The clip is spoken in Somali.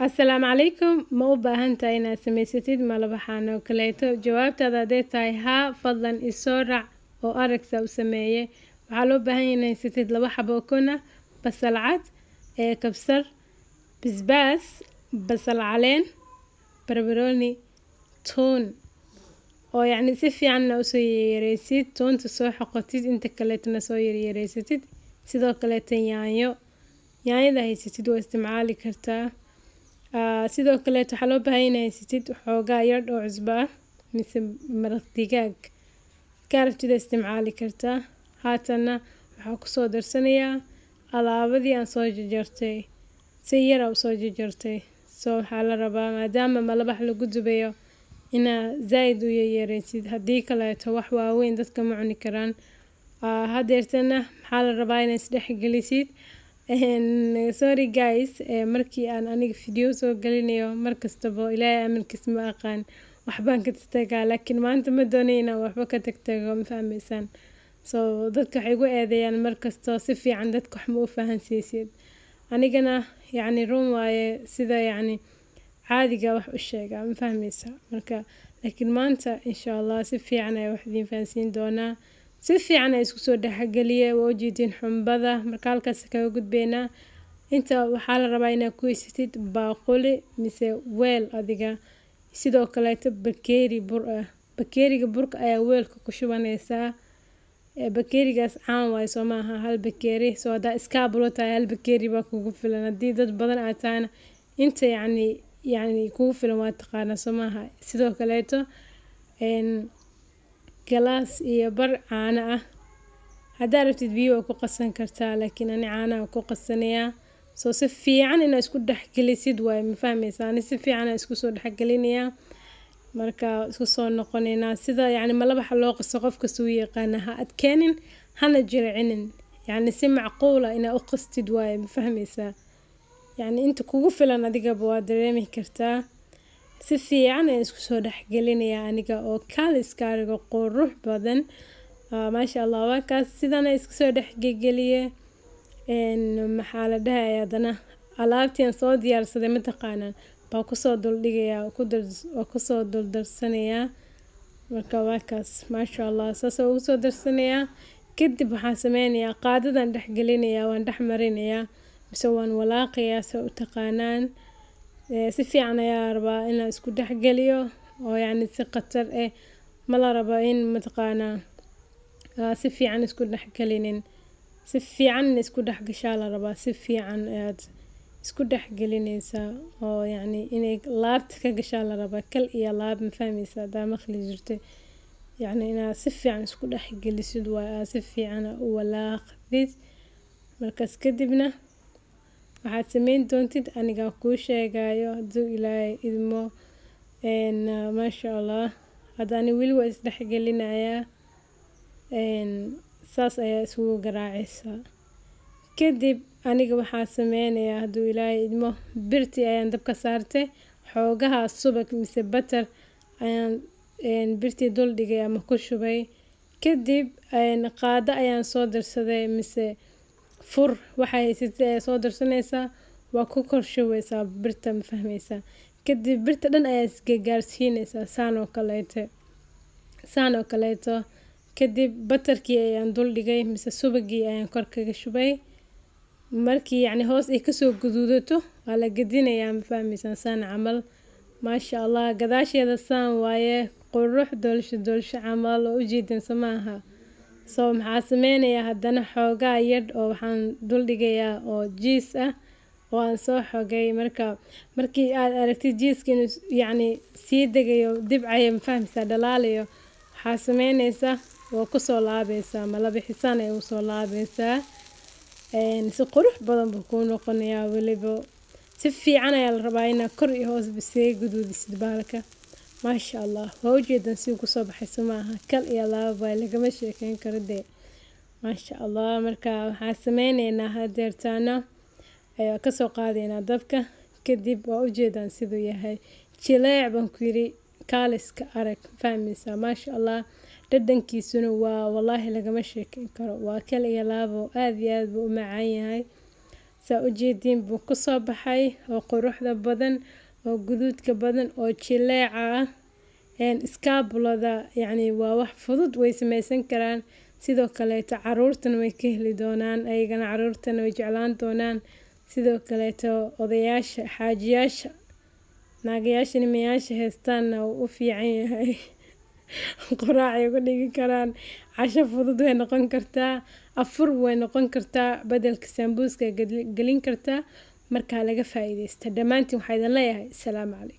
Asalaamu calaykum. Ma u baahan tahay inaad samaysatid malawaxan oo kaleeto? Jawaabtaada hadday tahay haa, fadlan isoo raac oo aragsa u sameeye. Waxaa loo baahan yahay inaad haysatid laba xabo ukun ah, basal cad ee kabsar, basbaas, basal caleen, barbarooni, tuun oo yacni si fiicanna usoo yaryareysid, tuunta soo xoqotid, inta kaleetana soo yaryareysatid. Sidoo kaleeta yaanyo, yaanyada haysatid waa isticmaali kartaa. Sidoo kaleeto waxaa loo baahan yahay inaad haysatid xoogaa yar oo cusbo ah mise maraq digaag kaa rabtid isticmaali kartaa. Haatana waxaa kusoo darsanayaa alaabadii aan soo jarjartay, si yar aa usoo jarjartay. So waxaa la rabaa, maadaama malawax lagu dubayo, inaa zaaid u yaryareysid. Haddii kaleeto wax waaweyn dadka ma cuni karaan. Hadeertana maxaa la rabaa? Inaad isdhexgelisid. Sorry guys, markii aan aniga video soo gelinayo markastaba, Ilaahay amarkiis, ma aqaan, waxbaan ka tagtagaa, laakiin maanta ma doonayo inaan waxba ka tagtago, ma fahmaysaan? So dadka waxay igu eedeeyaan markasto, si fiican dadka wax ma u fahansiisid. Anigana yacni run waaye, sida yacni caadiga wax u sheegaa, ma fahmaysaa? Marka laakiin maanta insha Allah si fiican ayaa wax idiin fahansiin doonaa. Si fiican ayaa isku soo dhexgeliye. Waa ujeedin xumbada. Marka halkaas kaga gudbeynaa. Inta waxaa la rabaa inaad ku haysatid baaquli mise weel adiga, sidoo kaleeto bakeeri bur ah. Bakeeriga burka ayaa weelka ku shubanaysaa. Bakeerigaas caan waaye, soo maaha? Hal bakeeri. So haddaa iskaabulo tahay, hal bakeeri baa kugu filan. Haddii dad badan aad tahayna, inta yacni kugu filan waa taqaanaa, soo maaha? Sidoo kaleeto galaas iyo bar caano ah. Haddaa rabtid biyo waa ku qasan kartaa, laakiin ani caanaha ku qasanayaa. So si fiican inaa isku dhexgelisid waaye, ma fahmaysaa? Ani si fiican aan isku soo dhexgelinayaa. Marka isku soo noqonaynaa. Sida yacni malawaxa loo qaso qof kasta uu yaqaana. Ha adkeenin, hana jilcinin, yacni si macquula inaa u qastid waaye, ma fahmaysaa? Yacni inta kugu filan adigaba waa dareemi kartaa. Si fiican ayaan isku soo dhexgelinayaa aniga oo kaaliska ariga qurux badan. Maasha Allah, waa kaas, sidana isku soo dhexgeliye. Maxaa la dhahaya? Haddana alaabtii aan soo diyaarsaday, mataqaanaan, baa kusoo duldhigayaa, waa kusoo duldarsanayaa. Marka waa kaas, maasha Allah, saas ugu soo darsanayaa. Kadib waxaan sameynayaa, qaadadan dhexgelinayaa, waan dhex marinayaa mise waan walaaqayaa, sa u taqaanaan. Si fiican ayaa rabaa inaan isku dhexgeliyo oo yacni si khatar eh ma la rabo in, mataqaanaa, si fiican isku dhexgelinin. Si fiican in isku dhexgashaa la rabaa. Si fiican ayaad isku dhexgelinaysaa oo yacni inay laabta ka gashaa la rabaa, kal iyo laab, ma fahmaysaa? Haddaa maqli jirtay, yacni inaad si fiican isku dhexgelisid waaye, aad si fiican u walaaqdid. Markaas kadibna waxaad sameyn doontid anigaa kuu sheegayo, hadduu Ilaahay idmo. Maasha Allah, hadda ani weli waa isdhexgelinayaa. Saas ayaa isugu garaacaysaa. Kadib aniga waxaa sameynayaa, hadduu Ilaahay idmo, birtii ayaan dabka saartay. Xoogaha subag mise butter ayaan birtii dul dhigay ama ku shubay. Kadib qaado ayaan soo darsaday mise fur, waxaa haysatid ayaa soo darsanaysaa, waa ku kor shubeysaa birta, ma fahmaysaa? Kadib birta dhan ayaa isgagaarsiinaysaa, saan oo kaleeto, saan oo kaleeto. Kadib butterkii ayaan dul dhigay mise subagii ayaan kor kaga shubay. Markii yacni hoos ay kasoo guduudato, waa la gedinayaa, ma fahmaysaa? Saan camal, maasha Allah, gadaasheeda saan waaye, qurux, doolsho doolsho camal oo ujeedin, soo maaha? So maxaa sameynayaa haddana? Xoogaa yadh oo waxaan dul dhigayaa oo cheese ah oo aan soo xogay. Marka markii aad aragtid cheeseka inuu yacni sii degayo, dibcayo, ma fahmaysaa, dhalaalayo, waxaa sameynaysaa, waa kusoo laabaysaa malabixisaan ay usoo laabaysaa. Si qurux badan buu kuu noqonayaa. Weliba si fiican ayaa la rabaa inaad kor iyo hoosba isaga guduudisid bahalka. Maasha Allah, waa ujeedan si kusoo baxay, soo maaha? Kal iyo laaba waay, lagama sheekeyn karo dee, maasha Allah. Marka waxaan sameyneynaa hadeertaana, ayaa kasoo qaadaynaa dabka. Kadib waa ujeedaan siduu yahay, jileec baan ku yiri, kaaliska arag, fahmaysaa? Maasha Allah, dhadhankiisuna waa, wallaahi, lagama sheekeyn karo. Waa kal iyo laabo, aad iyo aad buu u macaan yahay. Saa ujeediin buu kusoo baxay, oo quruxda badan, oo guduudka badan, oo jileeca ah. Iskaabulada yacni waa wax fudud, way sameysan karaan. Sidoo kaleeto caruurtana way ka heli doonaan, ayagana caruurtana way jeclaan doonaan. Sidoo kaleeto odayaasha, xaajiyaasha, naagayaasha, nimayaasha heystaanna wuu u fiican yahay. Quraacay uga dhigi karaan, casho fudud way noqon kartaa, afur way noqon kartaa, bedelka sambuuska gelin kartaa. Markaa laga faa'iidaysta. Dhammaantiin waxaa idin leeyahay, asalaamu calaykum.